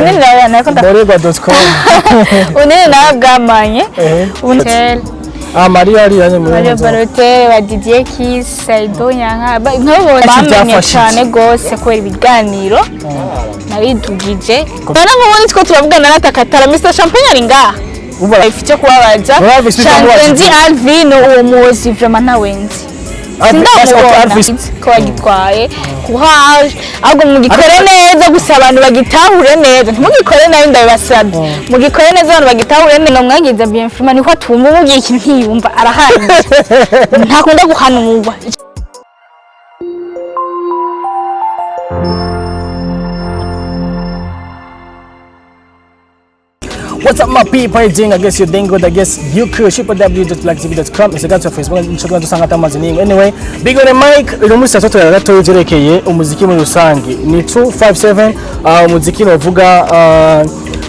Ubunini nawe nariko Mborerwa.com. Ubunini nawe bwamanye. Ubutel. Ah, Maria ari yanye muri Mario Balotelli, ba Didier Kiss, Saido Nyanka, nkabo Ati bamenye byafashije. cane gose kubera ibiganiro naridugije. Bana nk'ubundi two turavugana natakatara Mr Champagne ari ngaha. Ubara Ifite kubabaza. Urabe ifite Canke kubabaza. nzi Alvin uwo muzi vraiment ntawe nzi. Sindamubona ko bagitwaye courage, ahubwo mugikore neza gusa abantu bagitahure neza, ntimugikore nabi, ndabibasabye, mugikore neza abantu bagitahure neza. Mwagize bien firma niko atumva, umubwiye ikintu ntiyumva, arahanije, ntakunda guhanurwa. What's up, my people? It's doing? I guess you're doing good. I guess you could. www.blacktv.com. Instagram to Facebook. Instagram dusanga atamazi n'imwe. Anyway, big on the mic. Uyu munsi tatu gato vyerekeye umuziki muri rusange. Ni 257, umuziki novuga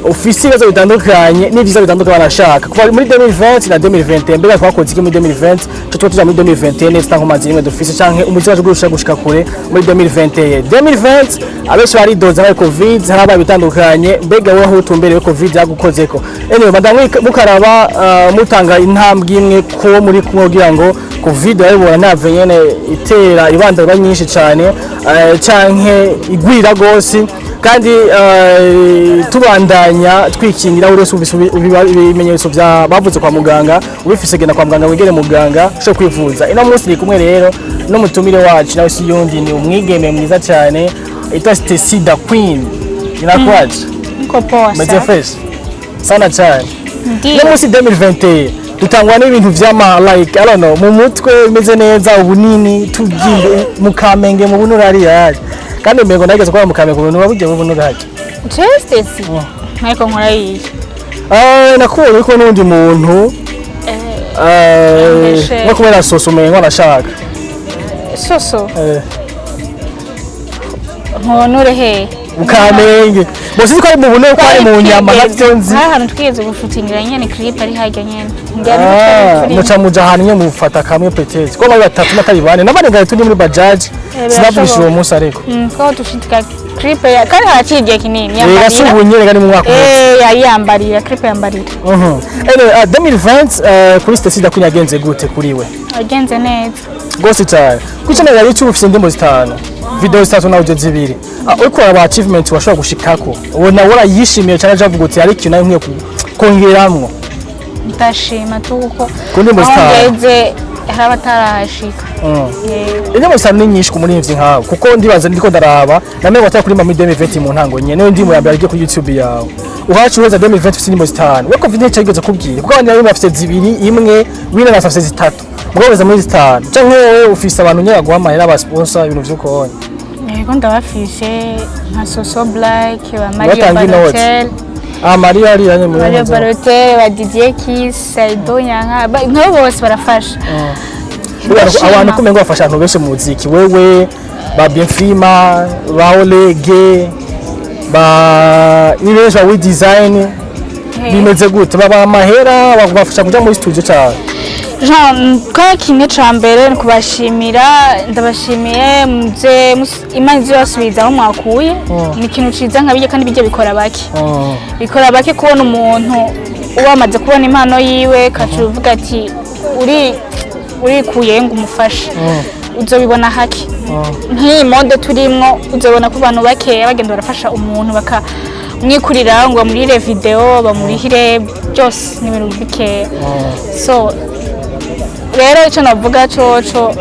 ufise ibibazo bitandukanye n'ivyiza bitandukanye banashaka. Kuva muri 2020 na 2021, mbega twakoze iki muri 2020? Cyo tuba tuja muri 2021 neza nkomazi n'imwe dufise, canke umuziki wacu gushika gushika kure muri 2021. 2020 abenshi baridoza hari Covid, harabaye bitandukanye. Mbega wowe aho utumbereye Covid yagukozeko? Anyway, madamwe mukaraba, mutanga intambwe imwe ko muri kumwe kugira ngo Covid bayibona ntave nyene itera ibanda iba nyinshi cyane, canke igwira gose, kandi tubandanya twikingira. Urese ufise ibimenyetso bya bavuze kwa muganga, ubifise genda kwa muganga, wegere muganga ushobora kwivuza. Ino munsi ni kumwe rero n'umutumire wacu, nawe si yundi, ni umwigeme mwiza cyane yitwa Stacy da Queen. Inakwaje? Niko poa. Meze Sa fresh sana cyane. Ndiyo. No munsi 2021 dutangwa n'ibintu vy'ama like, I don't know, mu mutwe bimeze neza, ubunini tubyimbe mu Kamenge mu bunura ari yaje, kandi mbego ndageze kwa mu Kamenge mu bunura burya bunura haje. Justice ariko nkora yiye. Ah, nakubonye ko n'undi muntu Mbeshe. nko kubera soso umengo arashaka. Soso nkonure he? Mu Kamenge bose ko ari mu bunura, ko ari mu nyama, ntavyo nzi. Hari ahantu twigeze gushutingira nyene clip ari harya nyene. Ngira niho Ah, twari turi. muca muja ahantu nyene mufata kamwe petete ko bari batatu n'atari bane n'abandi ngari turi muri bajaji. Sinavugishije uwo munsi ariko. Twaba dushutika clip kandi haraciye igihe kinini. Rero si yambarira ubu nyene kandi mu mwaka uheze. Yari yambarira clip yambarira. Anyway, 2020, kuri Stacy da Queen yagenze gute kuri we? Yagenze neza. Rwose cyane. Kuri channel ya YouTube ufite indirimbo zitanu, video zitatu na audio zibiri. Uriko uraba achievement washobora gushikako, ubona warayishimiye cyane, avuga uti hari ikintu nawe nkwiye kongeramwo? Ndashima tu kuko Ku ndirimbo aho zitanu. ngeze hari abatarahashika. Indirimbo zitanu ni nyinshi ku muririmbyi nkawe, kuko ndibaza ndiko ndaraba namenye watari kuririmba muri 2020 mu ntango nyene, niyo ndirimbo ya mbere yagiye kuri YouTube yawe. Uhacu uheza 2020 ufite indirimbo zitanu, we Covid nticyigeze kubwira, kuko abandi bari bafite zibiri, imwe wina na bafite zitatu, mugabo weza muri zitanu, canke wowe ufise abantu nyene baguha amahera, aba sponsor, ibintu vy'ukoni? Yego, ndabafishe nka Soso Black, ba Mario Batanga inoti. Balotelli. Ah, Maria ari yanye muri Mario Balotelli, ba Didier Kiss, Saido Nyanka, nkabo bose barafasha. Ndashima. Abantu kumengo bafasha abantu benshi mu muziki, wewe, ba Bienfima, ba Olege, ba ni benshi, ba We Design. Bimeze gute? Baba amahera bagufasha kuja muri studio cyane? Jean, kwa kimwe ca mbere ni kubashimira, ndabashimiye muze Imana izobasubiza aho mwakuye. Ni ikintu ciza nka bijya, kandi bijya bikora bake, bikora bake kubona umuntu uba wamaze kubona impano yiwe kaca uvuga ati uri urikuye ngo umufashe, uzobibona hake. Nk'iyi mode turimwo, uzobona ko abantu bakeya bagenda barafasha umuntu bakamwikurira ngo bamurihire video, bamurihire byose, ni ibintu bikeya. So rero icyo navuga coco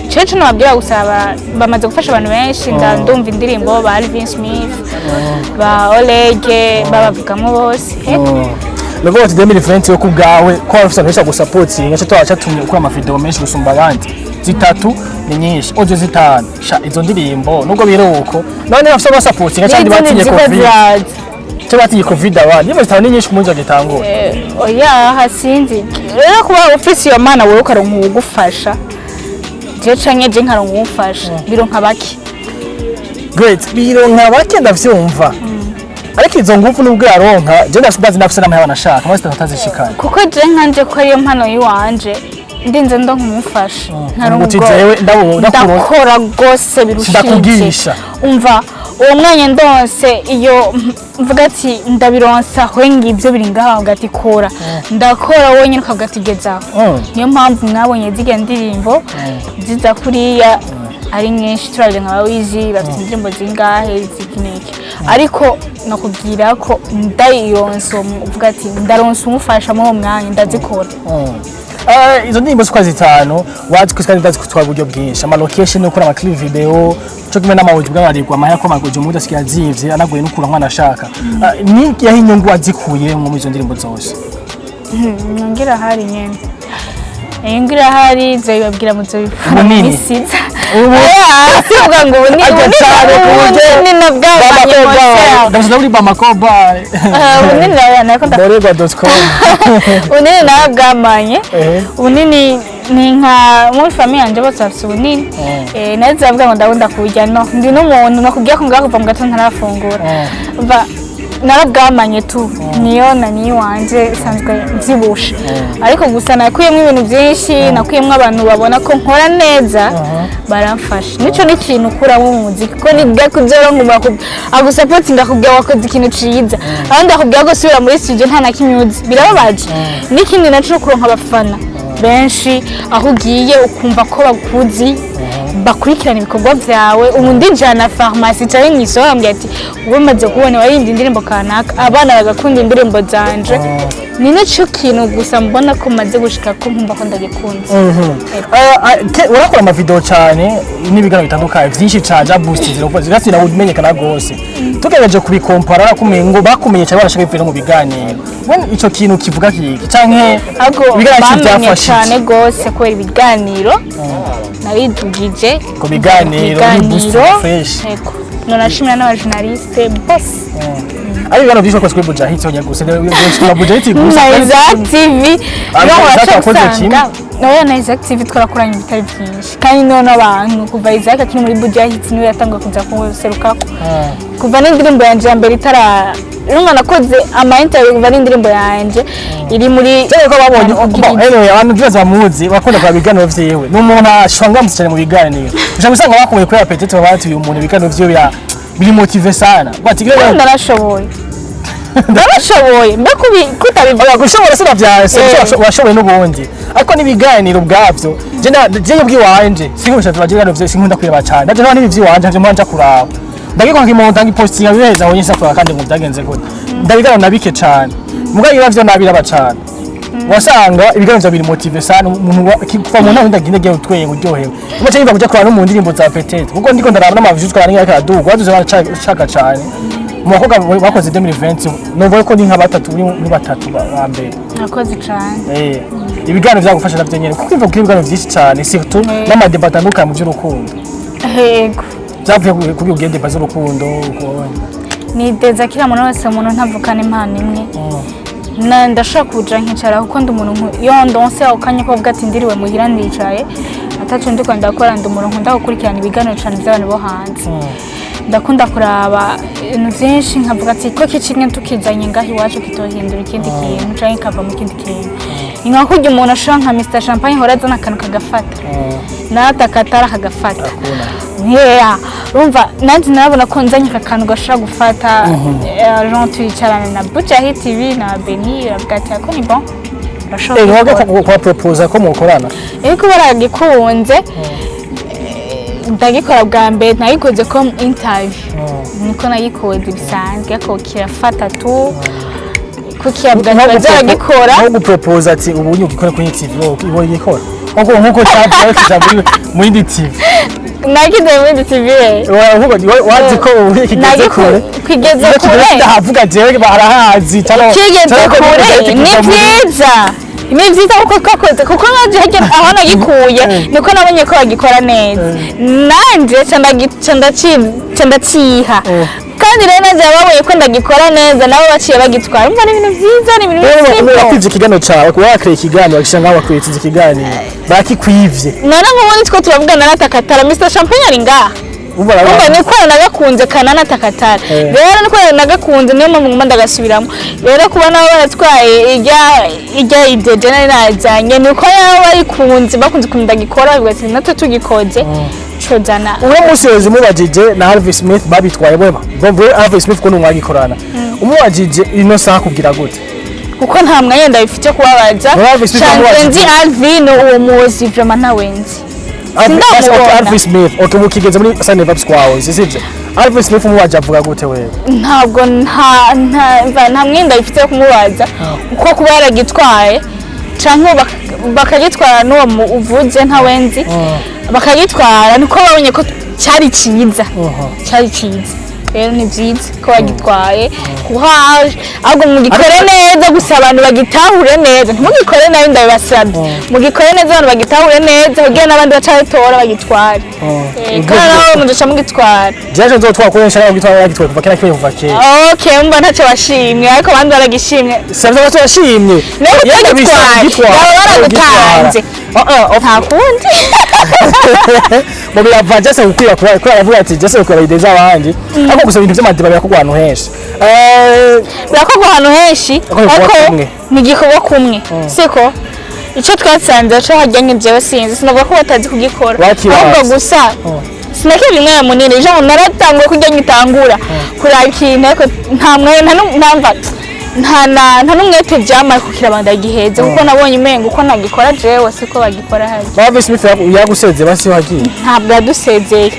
cyo nababwira gusa, bamaze gufasha abantu benshi. Ndumva indirimbo ba Alvin Smith, ba Olege, babavugamo bose. Ego. Nuvuga ati 2020 yo kubwawe ko wari ufise abantu benshi bagusapotinga, cyo twaba cyatumye ukora amavideo menshi gusumba abandi. Zitatu ni nyinshi, audio zitanu sha izo ndirimbo nubwo biri uko none bafise abasapotinga cyangwa N'izindi batinye ziko Covid ziraza. cyo batinye Covid abandi, indirimbo zitanu ni nyinshi ku munsi bagitangura. Oya, hasinzi rero kuba ufise iyo mana wowe ukaronka uwugufasha, je canke je nkaronka uwumfasha, bironka bake. Great, bironka bake, ndavyumva, ariko izo ngufu nubwo yaronka, je ndazi ndafise n'amahera banashaka maze atazishikana. Kuko je nkanje ko ariyo mpano yiwanje, ndinze ndonka umufasha nkaronka Uti ubwo jewe ndakora ndakora rwose birushije. Ndakugisha. Umva Uwo mwanya ndonse, iyo mvuga ati ndabironsa aho, ngibyo biri ngaho, avuga ati kora, ndakora, wenyine ukavuga ati gezaho. Niyo mpamvu mwabonye zirya ndirimbo ziza kuriya ari nyinshi. Turabye nka bawizi bafite indirimbo zingahe ziki n'iki, ariko nakubwira ko ndayironse uwo uvuga ati ndaronse umufasha muri uwo mwanya, ndazikora. Izo ndirimbo zikwa zitanu wazi ko kandi ndazi kutwara uburyo bwinshi, ama location, ukora ama clip video, cyo kimwe n'amawuji bw'abarigwa amahera ko amagoje umuntu asigaye azimvye anagoye no kura mwana ashaka. Ni yaho inyungu wazikuye muri izo ndirimbo zose? Inyungu irahari nyene, inyungu irahari, nzobibabwira muzobipfura. Bunini. Misiza oya, sivuga ngo ubunini. Ajya cyane ku buryo Ubunini nabwabanye mose. Ndavuze muri Bamako bar. Ubunini nawe nako Borerwa.com. Ubunini nawe bwamanye. Ubunini ni nka muri famille yanje bose bafite ubunini. Nawe zavuga ngo ndakunda kurya, no ndi n'umuntu nakubwiye ko ngaho kuva mu gatondo ntarafungura. Va narabwamanye tu, niyo na niyo wanje isanzwe nzibushe, ariko gusa nakuyemo ibintu byinshi, nakuyemo abantu babona ko nkora neza, baramfasha. Nico ni ikintu ukuramo mu muziki, ko ni gakubyo ngo agusapotinga akubwira wakoze ikintu ciza, abandi bakubwira ko subira muri studio nta na kimwe uzi, birababaje. N'ikindi naco, no kuronka abafana benshi aho ugiye ukumva ko bakuzi, bakurikirana ibikorwa byawe. Ubu ndinjira farumasi cyangwa mu isoko, bambwira ati ubu maze kubona waririmbye indirimbo kanaka, abana bagakunda indirimbo zanje. Ni nacyo kintu gusa mbona ko maze gushika ko nkumva ko ndagikunze. Urakora amavideo cyane n'ibiganiro bitandukanye byinshi cyane bya boost ziravuga zigatsinda kumenyekana rwose. Tugerageje kubikompara, kumengo bakumenye cyane barashaka bivuye no mu biganiro. When ico kintu kivuga kiki canke Ahubwo ibiganiro bamenye byafashe cyane rwose kubera ibiganiro naridugije. Ku biganiro, ni boost fresh. Yego, nonashimira n'abajournaliste bose. Ari ibiganiro byinshi wakoze kuri Buja Hit honya gusa, na Buja Hit gusa. Na Isaac TV. Ah, no Isaac waca wakoze usanga nawe na Isaac TV twarakoranye ibitari byinshi, kandi none abantu kuva Isaac akiri muri Buja Hit niwe yatanguye kuza kuserukako, kuva n'indirimbo yanje ya mbere itara, urumva nakoze ama interview kuva n'indirimbo yanje iri muri Cyane ko babonye. Bon, anyway, abantu byose bamuzi bakunda kuraba ibiganiro vyiwe, ni umuntu ashongamutse cyane mu biganiro. Ushobora gusanga bakumbuye kubera peut-être baba bati uyu muntu ibiganiro vyiwe biri motivé sana, bati Kandi narashoboye, narashoboye mbe kutabivuga. Oya, gushobora sinavyase. Washoboye n'ubundi, ariko n'ibiganiro ubwavyo je ubwiwanje sinkunda ibiganiro vyo, sinkunda kureba cyane naje nta n'ibi vy'iwanje ntavyo mpanja kuraba, ndagikora nkimonta ngipostinga biheza aho nyine kuraba kandi ngo byagenze gute, ndabiganiro nabike cane mugabo ibiba vyo nabiraba cane. Wasanga ibiganiro vyawe biri motivé sana, umuntu kuva mu ntango ndagenda ngiye utwenga uryohewe, umaze yiva kuja kuraba no mu ndirimbo za peut-être, kuko ndiko ndaraba n'ama views twara ngira karaduga waduze barashaka cane mu bakobwa bakoze 2020, numva ko ni nka batatu muri batatu ba mbere. Nakoze cane. Ibiganiro vyagufasha navyo nyene, kuko iva kuri ibiganiro vyinshi cane, surtout n'ama débats atandukanye mu vy'urukundo. Yego. Vyavuye kuri ubwo débats z'urukundo ukubonye. Ni deza kila muntu wese, umuntu ntavukana impano imwe. Na ndashobora kuja nkicara kuko ndi umuntu iyo ndonse ako kanya ko kuvuga ati ndiriwe muhira ndicaye ataco ndiko ndakora, ndi umuntu nkunda gukurikirana ibiganiro cane by'abantu bo hanze. Ndakunda kuraba ibintu byinshi, nkavuga ati ko kimwe tukizanye ngaho iwacu kitohindura ikindi kintu canke kikava mu kindi kintu. Ni nka kurya umuntu ashobora nka Mr Champagne hora azana akantu kagafata natakatara kagafata. Yeah, urumva nanjye narabona ko nzanye aka kantu gashobora gufata. Jean turicarana na Bujahi TV na Beni, aravuga ati ako ni bon, urashobora Ntiwajya kubikora. kuba proposa ko mukorana? Ariko baragikunze. Ndagikora bwa mbere nagikoze ko interview, niko nagikoze bisanzwe, ariko kirafata tu kukiyavuga ntibazaragikora. Nko guproposa ati ubu unye ugikora kuri TV, wowe igikora nkuko cyavuye kija muri indi TV. Nagize muri TV. Wazi ko ubu kigeze kure. Kigeze Iyo kure. kigeze ndahavuga jewe barahazi cyangwa Kigeze kure ni byiza, ni byiza kuko twakoze, kuko nkaje hirya aho nagikuye niko nabonye ko bagikora neza, nanje ca ndaciha. Kandi rero nanjye babonye ko ndagikora neza, nabo baciye bagitwara. Umva, ni ibintu byiza, ni ibintu simple. Wakwivye ikiganiro cawe, kuba wakreye ikiganiro bagishyira ngaho, bakwitsinze ikiganiro bakikwivye. None nk'ubundi two turavugana natakatara, Mr Champagne ari ngaha. Umva. Umva, niko nagakunze kananatakatara. Rero niko nagakunze, niyo mpamvu nguma ndagasubiramo. Rero kuba nabo baratwaye ijya ideje nari nazanye, niko nabo bayikunze, bakunze ukuntu ndagikora, bavuga ati natwe tugikoze. cozana. Uno munsi wese umubajije na Harvey Smith babitwaye bwema, bwo Harvey Smith ko mwagikorana, umubajije ino saha kugira gute? Kuko nta mwanya ndabifite kubabaza. Muri Harvey Smith Canke wamubajije? nzi Alvin uwo muzi, vraiment ntawe nzi. Harvey, Sindamubona. okay, Harvey Smith, okay, mukigeze muri Sunday Vibes kwawe, sivyo? Harvey Smith umubaje avuga gute wewe? Ntabwo nta mwenda bifite yo kumubaza, kuko kuba yaragitwaye canke bakagitwara n'uwo uvuze ntawe nzi, bakagitwara niko babonye ko cyari cyiza, cyari cyiza. Rero ni byiza ko bagitwaye, courage, ahubwo mugikore neza gusa, abantu bagitahure neza. Ntimugikore nabi, ndabibasabye, mugikore neza, abantu bagitahure neza, kugira n'abandi baca batora bagitware. Kandi nawe muduca mugitwara. Jeje nzotwara kuri nshaka gitwara, yagitwaye kuva kera, kiwe kuva kera. Okay, mba ntacyo washimye, ariko abandi baragishimye. Savye ko yashimye. Nawe utagitwaye, baba baragutanze. Nta kundi. Mu birava jese gukwira kuba aravuga ati jese gukwira ideza abandi, ariko gusa ibintu by'ama débat birakorwa ahantu henshi. Birakorwa ahantu henshi. Ariko bikorwa ariko kumwe. Ni igikorwa kumwe, siko icyo twasanze cyo hajyanye. Jewe sinzi, sinavuga ko batazi kugikora. Bakibazi. Ahubwo gusa sinakira umwanya munini. Ejo naratanguye kurya, ngitangura kuraba ikintu, ariko nta mwanya, nta nta n'umwete byamaye kugira ndagiheze, kuko nabonye umengo uko nagikora jewe siko bagikora harya. Harvey Smith yagusezeye basi wagiye? Ntabwo yadusezeye.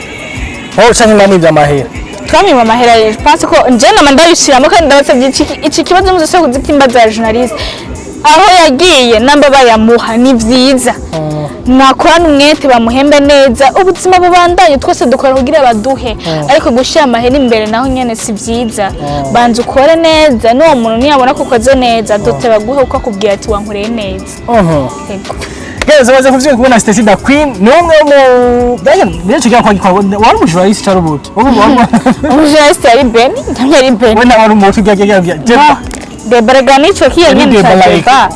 Wowe canke mwamwivye amahera? Twamwima amahera. Je pense ko nje nama ndabishiramo, kandi ndabasabye iki kibazo muzose kuzikimba za journaliste aho yagiye, namba bayamuha ni vyiza, nakorana umwete bamuhembe neza, ubuzima bubandanye. Twese dukora kugira baduhe, ariko gushyira amahera imbere naho nyene si vyiza. Banza ukore neza, n'uwo muntu niyabona ko ukoze neza dote baguhe, kuko akubwira ati wankoreye neza. Yego. Guys, baze kuvyuka kubona Stacy the Queen ni umwe mu daje niyo kigira kwa gikwa wari mu journalist cyari ubuki. Umujournaliste yari Beni, ntamye yari Beni. We na wari umutu gya gya gya. Débat rega nico kiyo Yari nyene ca débat like. Débat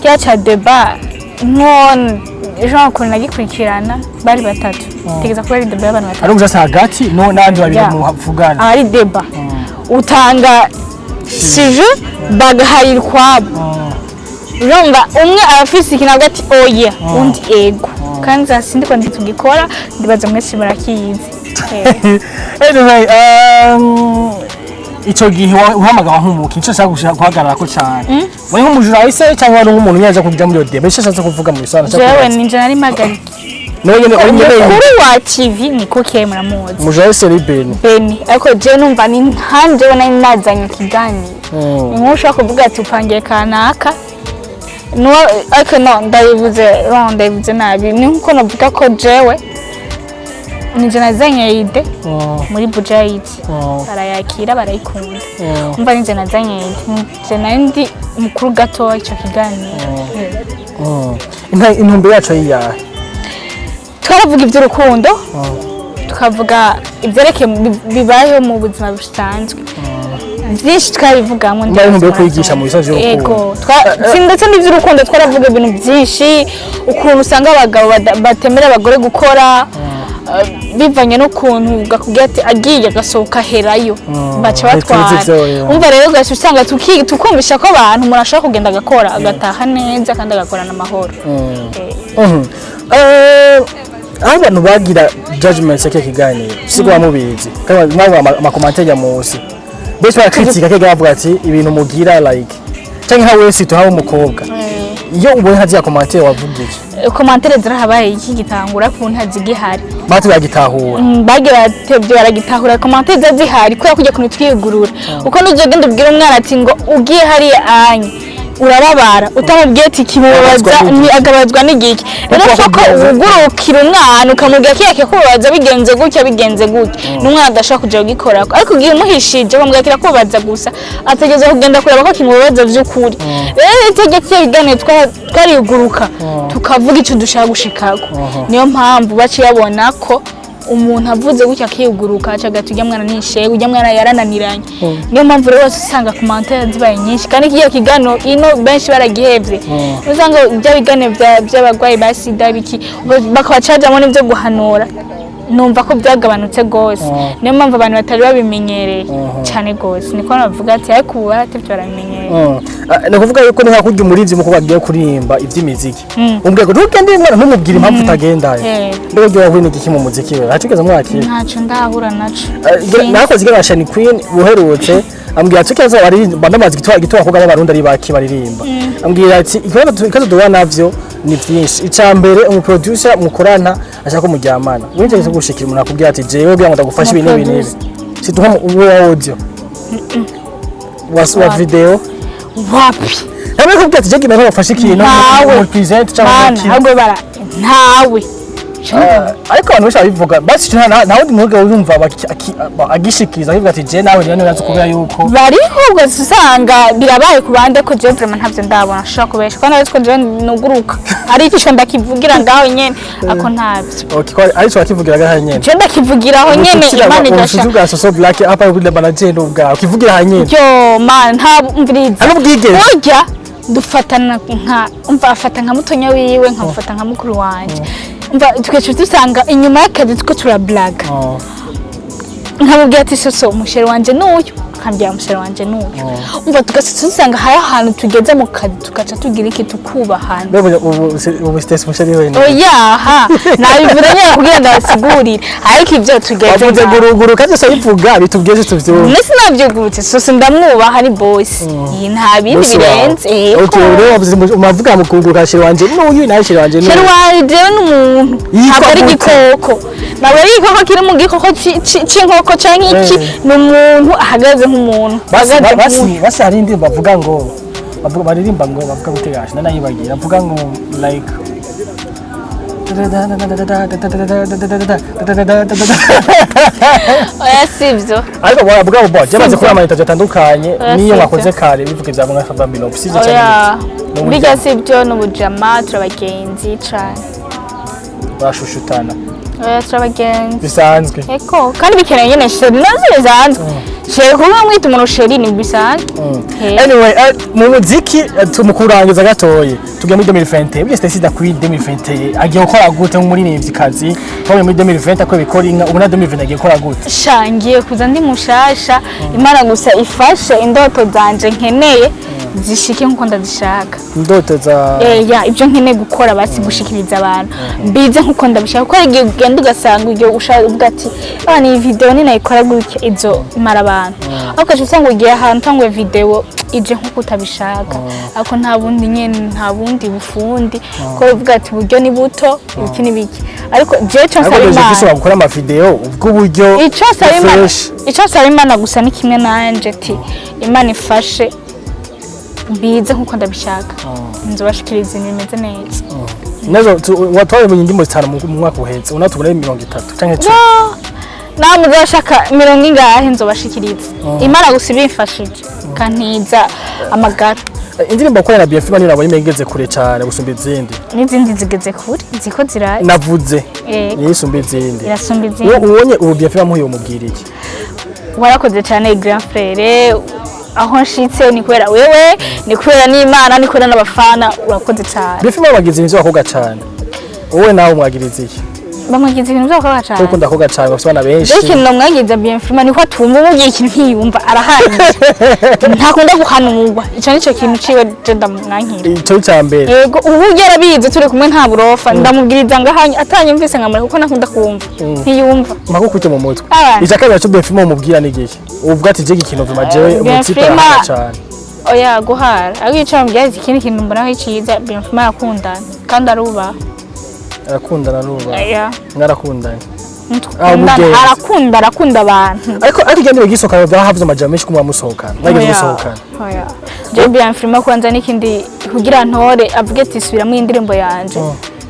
kiya ca débat nko genre ukuntu nagikurikirana, bari batatu, tegeza kuba ari débat y'abantu batatu. Ari umujournalist hagati no n'abandi babiri muvugana. Aba ari débat, utanga sujet bagaharira ukwabo. Urumva umwe aba afise ikintu avuga ati oya, undi ego. Kandi za sindi ko tugikora, ndibaza mwese murakizi. Anyway, ico gihe uhamagawa nk'umuki, ico nshaka guhagarara ko cyane, wari nk'umujournaliste cyangwa wari nk'umuntu nyine aja kuja muri iyo débat? Ico nshatse kuvuga mu bisobanuro nshaka Jewe kubaza. Ninje nari mpagarike. Nawe nyene uri nyene? Umukuru wa TV ni kuke, muramuzi. Umujournaliste ari Beni. Beni, ariko jewe numva ni nkanjewe nari nazanye ikiganiro. Ni nk'uko ushobora kuvuga ati upangiye kanaka nuwo, ariko no ndabivuze, no ndabivuze nabi. Ni nkuko navuga ko jewe nije nazanye idée muri Bujayiti, barayakira, barayikunda. Umva, nije nazanye idée, nije nari ndi umukuru gato ico kiganiro. Intumbero yacu yiyahe? Twaravuga iby'urukundo, tukavuga ibyerekeye bibayeho mu buzima busanzwe, byinshi twabivugamo. Niba ari intumbero yo kwigisha mu bisazi by'urukundo. Yego, si ndetse n'iby'urukundo, twaravuga ibintu byinshi, ukuntu usanga abagabo batemera abagore gukora, bivanye n'ukuntu gakubwira ati agiye agasohoka aherayo, baca batwara. Ntituzi ivyo, yeah. Umva rero, ugaca usanga tukumvisha ko abantu umuntu ashobora kugenda agakora agataha neza kandi agakorana amahoro. Aho abantu bagira judgment ya kile kiganiro, siko bamubizi kandi mwabona ama commentaires ya munsi, benshi barakritika kega, bavuga ati ibintu mugira like canke nka wese tuhawe umukobwa. Iyo ubonye nka ziriya commentaires wavuga iki? Commentaires zirahabaye iki gitangura ku ntazigihari. Bati bagitahura. Bagiye baratevye baragitahura. Commentaires ziba zihari kubera kujya kuntu twiyugurura, uko nuzogenda ubwira umwana ati ngo ugiye hariya anye urababara, utamubwiye ati kimubabaza. Ababazwa n'igiki. Ni agabazwa n'igiki. Rero Kuko ko bakubwira- ugurukira umwana ukamubwira kiya kikubabaza bigenze gutya, bigenze gutya, n'umwana adashobora kuja kugikorako. Ariko igihe umuhishije ukamubwira kirakubabaza gusa, ategereza kugenda kureba ko kimubabaza vy'ukuri. Rero itegeko iyo biganiro twariguruka tukavuga ico dushaka gushikako. Niyo mpamvu baciye babona ko umuntu avuze gutya akiyuguruka, aca agati ujya mwana ni ujya mwana yarananiranye. Niyo mpamvu rero wose usanga commentaires zibaye nyinshi, kandi kigiye kiganiro ino benshi baragihevye. Usanga bya biganiro by'abagwayi ba sida biki bakabacajamo n'ibyo guhanura, numva ko byagabanutse rwose. Niyo mpamvu abantu batari babimenyereye cyane rwose, niko navuga ati ariko ubu baratevye barabimenyereye. Ah, ni ukuvuga yuko ni nka kurya umuririmbyi mu kuba agiye kuririmba iby'imiziki, umbwira ngo ntugende mwana, ntumubwire impamvu utagendayo. Mbega ugiye wahuye n'igiki mu muziki we? Ntacyo ugeze mwakira? Ntacyo ndahura naco. Nakoze ikiganiro na Shani Queen buherutse, ambwira ati ikibazo baririmba, ndamaze igituma abakobwa b'Abarundi ari baki baririmba. Ambwira ati ikibazo duhura navyo ni vyinshi. Ica mbere, umuproducer mukorana ashaka ko muryamana. Winjye gushikira umuntu akubwira ati jewe kugira ngo ndagufashe ibi n'ibi n'ibi, si nko uwo wa audio wa video. Wapi. Hamwe kubwira ati jewe ngo bafashe ikintu Ntawe. mu present cyangwa Mana mu kintu. Ahubwo bara ntawe. Ariko abantu benshi babivuga basi, nta wundi mwuga urumva agishikiriza akavuga ati je nawe rero nirazi kubera yuko Bariho, ubwo usanga birabaye ku bande ko jewe vraiment ntavyo ndabona. Ashobora kubesha ko nawe ko jewe nuguruka ari ico ndakivugira ngaho nyene, ako ntabyo. Okay, ko ariko wakivugira gaha nyene. Jewe ndakivugiraho nyene, Imana Ubucuti igasha. bwa Soso Black apa kuri manager n'ubwawe ukivugira aha nyene? Yo man, nta umviriza. Hano ubwigenge. Burya dufatana nka, umva, afata nka mutonya wiwe, nkamufata nka mukuru wanje. Umva, tugaca dusanga inyuma y'akazi two turablaga. Nkamubwira ati soso, umuchéri wanje n'uyu, akambwira umuchéri wanje n'uyu. Umva, tugaca dusanga hari ahantu tugeze mu kazi tugaca tugira iki, tukubahana. Mbega ubu stress umuchéri we ni Oyaha, nabivuze nyine kugira ndabasigurire, ariko ibyo tugeze Wavuze ngaho. guruguru kandi se bivuga bitubwiye tuvyumve. Mbese nabyugurutse, soso ndamwubaha, ni boss. Iyi nta bindi Boss wawe. birenze. Yego. Okay, rero wavuze umavuga mu kuguruka, chéri wanje n'uyu nawe chéri wanje Chéri n'uyu. wanje n'umuntu. Yitwa Ntabwo ari gute? igikoko, ntabwo ari igikoko kiri mu gikoko c'inkoko canke iki. Ni umuntu ahagaze nk'umuntu. Basi Ahagaze basi nk'umuntu. Basi hari indirimbo bavuga ngo bavuga, baririmba ngo bavuga gute gashi, nanayibagiye, bavuga ngo like Oya, sivyo. Ariko bora bwa bo byamaze kuba amanita atandukanye. Oya, niyo sivyo. mwakoze kare bivuga ibya mwa Family Love, sivyo cyane? Oya. N'uburyo. Bijya sivyo, n'ubujama, turabagenzi cane. Barashushutana. Oya, turabagenzi. Bisanzwe. Eko kandi bikeneye nyene chéri, nazo bisanzwe chéri, kuba mwita umuntu chéri ni bisanzwe. He. Anyway, mu muziki, tumukurangiza gatoye, tugiye muri 2020. Burya Stacy Queen 2021 agiye gukora gute nk'umuririmvyikazi? Twabonye muri 2020 ko bikora inka, ubu na 2020 agiye gukora gute? Sha, ngiye kuza ndi mushasha. Imana gusa ifashe indoto zanje nkeneye zishike nkuko ndazishaka. Indoto za Ya, ibyo nkeneye gukora, basi gushikiriza abantu bize nkuko ndabishaka, kuko hari igihe ugenda ugasanga igihe ushaka uvuga ati ah, ni video ninayikora gutya izo imara abantu, ariko ugaca usanga ugiye ahantu utanguye video ije nkuko utabishaka. Ariko nta bundi nyene, nta bundi bufundi, ko uvuga ati uburyo ni buto, ibiki n'ibiki, ariko jewe cyo Ariko nsaba deje Imana ushobora gukora ama video ubw'uburyo icyo nsaba Imana fresh. Icyo nsaba Imana gusa ni kimwe nanje, ati Imana ifashe bize nkuko ndabishaka, nzobashikiriza ibintu bimeze neza. Nazo watwaye mu ndimo zitanu mu mwaka uhetse, una tubona 30 canke 10. Nawe muzashaka mirongo ingahe, nzobashikiriza. Imana gusa ibimfashije kantiza amagara. Indirimbo wakorana na BF niyo nabonye igeze kure cyane gusumba izindi. N'izindi zigeze kure, ziko ziraje. Navuze Yego. niyo isumba izindi. Irasumba Uwo izindi. ubonye ubu BF bamuhuye, umubwira iki? Warakoze cyane, grand frère. Aho nshitse ni kubera wewe, ni kubera n'Imana, ni kubera n'abafana. Urakoze cyane. BF babagize ibintu by'abakobwa cyane, wowe nawe umwagiriza iki? Bamwagize ibintu by'abakobwa cyane. Kuko ukunda abakobwa cyane, bafite abana benshi. Rero ikintu namwagiza Bienfrima niko atumva, umubwiye ikintu ntiyumva, arahanije, ntakunda guhanurwa. Icyo nicyo kintu ciwe je ndamwankira. Icyo cya mbere. Yego, ubu yarabizi, turi kumwe nta burofa, ndamubwiriza ngahanye atanyumvise nkamureka, kuko ntakunda kumva ntiyumva. Mpaka ukute mu mutwe. Abana. Icya kabiri cyo BF umubwira ni igihe uvuga ati jye ikintu vuma jewe umutipe Bienfrima- arahana cyane. Oya, guhara, ariko icyo bamubwira, ikindi kintu mbonaho iciza, Bienfrima arakundana kandi arubaha. Arakundana n'uba? Oya. Mwarakundanye? Ntukundana. Umugenzi. Arakunda, arakunda abantu. Ariko igenda bigisohokana, byahavuze amajambo menshi ko mwamusohokana, mwageze Oya, gusohokana. Oya, je Bienfrima kwanza n'ikindi kugira ntore avuge ati subiramo indirimbo yanje,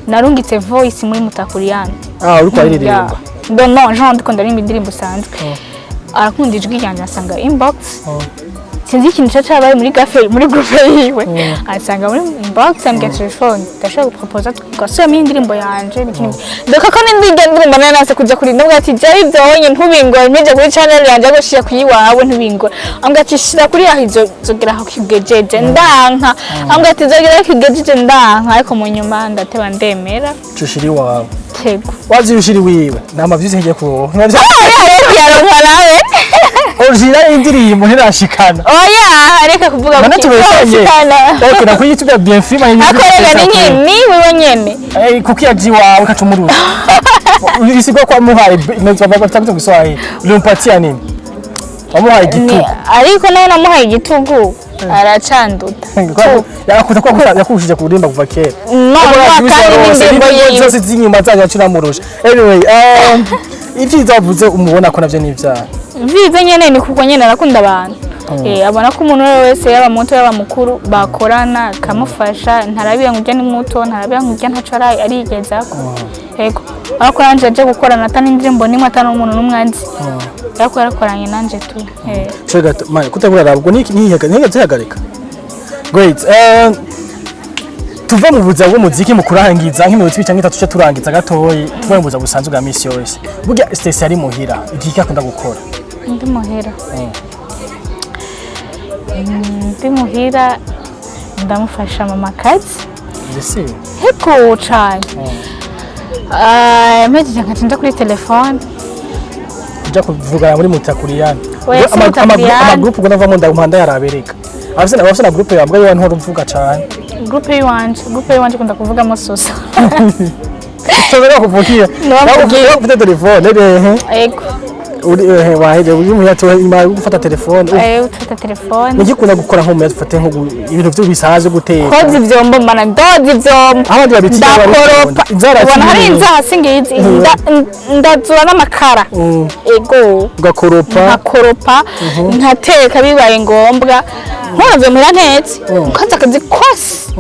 narungitse voice muri Mutakuriyana. Ah, uriko aririmba? Non, non, Jean, ndiko ndaririmba indirimbo isanzwe, arakunda ijwi ryanjye, asanga inbox. Sinzi ikintu ca cabaye muri gafe, muri groupe yiwe, asanga muri inbox, ambwira telefone ndashaka guproposa tugasubiramo indirimbo yanje. Ndeka ko n'indi ndirimbo nayo nase kuja kuri, ndabwira ati jewe ibyo wonye ntubingore, ntije kuri channel yanje, ngo shira kuyiwawe, ntubingore. Ambwira ati shira kuri yaho, izo zogera aho kigejeje, ndanka. Ambwira ati zogera aho kigejeje, ndanka. Ariko mu nyuma ndateba ndemera. Cushiri wawe. Tego. Wazi ushiri wiwe nta mavyuzi ngiye kuronka. Yaronka nawe. Original y'indirimbo ntirashikana. Oya, reka kuvuga None gutyo. tubeshanye? Ntirashikana. Okay, na kuri YouTube ya Bienfait manye. Akorega ni nkini wewe nyene. Eh, kuki yaji wawe kacumuruza isigwa kwa muhaye nzo baba bafite Kiswahili, ulimpatia nini? Wamuhaye igitugu. Ariko nawe namuhaye igitugu aracanduta. Yakuta ko yakushije kurimba kuva kera. No, no, kandi n'indirimbo yiwe. Zose z'inyuma zanyu acuramurusha. Anyway, ivyiza wavuze umubona ko navyo ni ivyaha. Vyiza nyene ni kuko nyene arakunda abantu. Abona ko umuntu uwo wese, yaba muto yaba mukuru, bakorana akamufasha. Ntarabira ngo ujya ni muto, ntarabira ngo ujya ntaco arigezako. Yego, ariko nanje aje gukorana atari indirimbo nimwe, atari umuntu n'umwe azi, ariko yarakoranye nanje tu. Cyo gato man kutabura rabwo ni nihiga nihiga zihagarika. Great. Tuve mu buzima bw'umuziki mu kurangiza nk'iminota 2 cyangwa 3 cyo turangiza gatoyi, tuve mu buzima busanzwe bwa misi yose. Burya Stacy ari muhira, iki akunda gukora? Ndi muhira? Ndi muhira ndamufasha mama kazi. Mbese? Heko cane. Ah, mpejeje nkaca nja kuri telefone. Kuja kuvugana muri mutakuriyani? Oya, si Mutakuriyani. Amagroupe ubwo navamo ndamuhanda yarabereka. Abafise na groupe yambwa yo ntora mvuga cane. Groupe yiwanje kunda kuvugamo sosa. Tobera kuvugira. Niwamubwira. Ufite telefone rehe? Ego. Uri ehe waheje uri muhira to inyuma yo gufata telefone? Ufata telefone. Nigikunda gukora nko mu dufate nko ibintu byo bisanzwe, guteka? Koza ivyombo, mana, ndoza ivyombo. Abandi babitinya. Ndakoropa. Inzara. Ubona hari inzaha singizi. Ndazura n'amakara. Ego. Ugakoropa? Nkakoropa, nkateka bibaye ngombwa. Nturavye muhira ntetse, nkoze akazi kose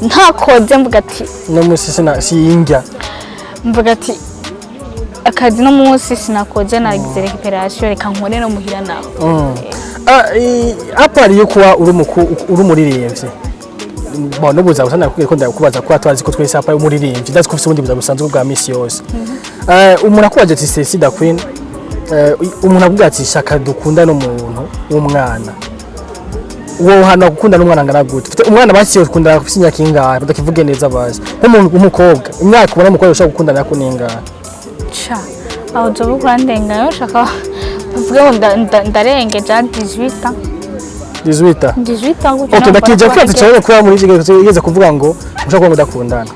ntakoze, mvuga ati No musi sina siyinjya. Mvuga ati akazi no munsi sinakoze, nagize récupération, reka nkore no muhira naho. À part yo kuba uri uri umuririmbyi, bon, n'ubuza busanzwe nakubwiye ko ndakubaza kuba twazi ko twese à part umuririmbyi, ndazi ko ufite ubundi buzima busanzwe bwa misi yose. Umuntu akubaje ati Stacy da Queen, umuntu avuga ati shaka dukunda n'umuntu w'umwana, uwo hantu gukunda n'umwana angana gute? Ufite umwana basiye ukunda ufite imyaka ingahe? Badakivuge neza bazi nk'umuntu w'umukobwa, imyaka ubona umukobwa ushobora gukundana nako ni ingahe? Ca aho uzoba urandengayo, shaka bavuge ngo ndarengeje 18 ans. 18? 18 ans gutyo. Okay, ndakije kwibaza cyane kuba muri iki gihe ugeze kuvuga ngo ushobora kuba mudakundana.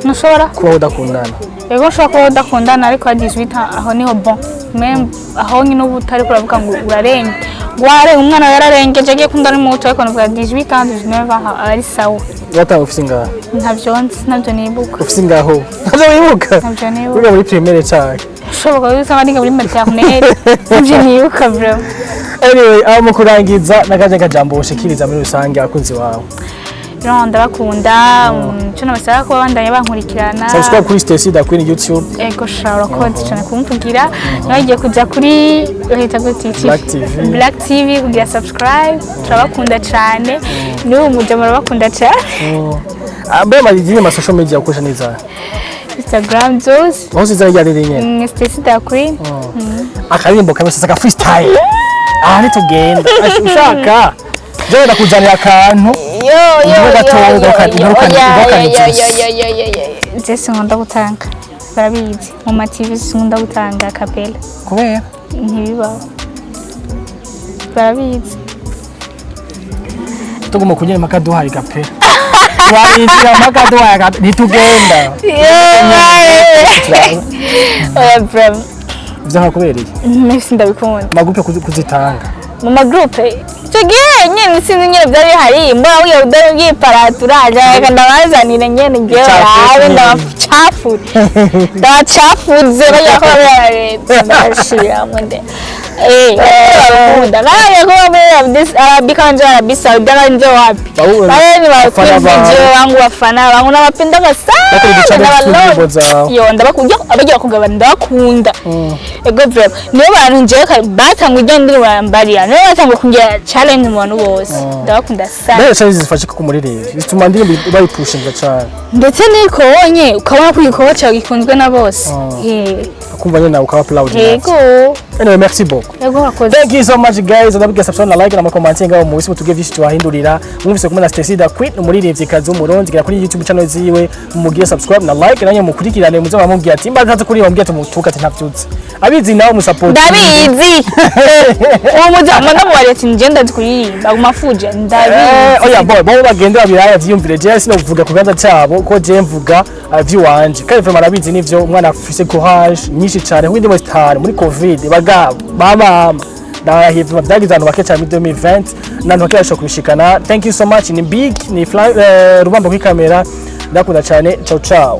Ntushobora Kuba udakundana. Yego, ushobora kuba udakundana, ariko à 18 ans aho niho bon même, aho nyine uba utari kuravuga ngo urarenga, ngo warenga, umwana wawe yararengeje agiye kundana n'umuto, ariko navuga 18 ans, 19 ans ari sawa. Watanga ufise ingahe? Ntavyo nzi, ntabyo nibuka. Ufise ingaho ntabyo wibuka? Ntabyo nibuka. Wiga muri primaire cyane? Ushoboka ko usanga niga muri maternelle, ntabyo nibuka vraiment. Anyway, aho mu kurangiza n'akaje kajambo ushikiriza muri rusange abakunzi bawe. Rero ndabakunda. Icyo nabasaba kuba bandanya bankurikirana. Subscribe kuri Stacy da Queen YouTube. Ego sha, urakoze cyane kumvugira. Nagiye kujya kuri bahita gute iki? Black TV. Black TV, kugira subscribe. Turabakunda cyane, n'ubu muja murabakunda cyane. Mbe mazini ma social media ukoresha neza? Instagram zose. Aho ziza rya riri nyene? Stacy da Queen. Akaririmbo kamwe sasa ka freestyle, aha nitugenda ushaka jewe ndakuzanira akantu. Yo yo. Inzoga Yo. gatoya, Yo ingaruka yo ni yo. nziza. Yo yo yo yo yo, je sinkunda gutanga, barabizi mu ma TV sinkunda gutanga a cappella. Kubera? Ntibibaho, barabizi. Tuguma kunyene mpaka duhaye gape, twarindira mpaka duhaye gape ntitugenda. Oya, vraiment. Ivyo kubereye? Mbese ndabikunda. Amagroupe kuzitanga. Mu magroupe icyo gihe nyine sinzi nyine byari bihari, mbona wiyo udari ubwiparatura, reka ndabazanire nyine ngewe. Icafu. Rabe ndabacafure, ndabacafuze bajya kuba leta ndabashiramo nde bakunda nawe kuba muri Arabie kama Arabie Saudi kama nje wapi. Wale ni wafana wapenzi wangu, wafana wangu nawapenda sana. Bakora uduchallenge tw'indirimbo zawe. Yo, ndabakunda, abagiye bakugaba ndabakunda. Ego vraiment, niyo bantu njewe batanga ijya ndirimbo bambariya, niyo batanga kungira challenge mu bantu bose, ndabakunda sana. Mbere challenge zifasha ko kumuririmbyi zituma indirimbo bayipushinga cyane. Ndetse niko wonye ukabona ko igikorwa cyawe gikunzwe na bose. Akumva nyine nawe ukaba proud. Yego. Anyway, merci beaucoup. Yego, urakoze. Thank you so much, guys. Ndabwiye subscribe na like na comment ngaho mu bisi mutubwiye byinshi tubahindurira. Mwumvise kumwe na Stacy da Queen, umuririmvyikazi w'Umurundi. Gira kuri YouTube channel ziwe, mugire subscribe na like, nanye mukurikirane, muze bamubwira ati mba ntazi kuri bamubwira ati mutuka ati ntavyutse. Abizi nawe musupport. Ndabizi, uwo mujama ndamubariye ati njye ndazi kuririmba, aguma afuje, ndabizi. Oya boy, bo bagende babiraya vyiyumvire. Je sinovuga ku kibanza cyabo ko je mvuga vy'iwanje. Kandi vraiment arabizi nivyo, umwana afise courage nyinshi cyane kuko indimo zitanu muri Covid, bagabo bamama ndarahiye, vyagize abantu bake cyane muri 2020 n'abantu bake bashobora kubishikana. Thank you so much. Ni big ni Fly, Rubamba kuri kamera. Ndakunda cyane. Ciao ciao.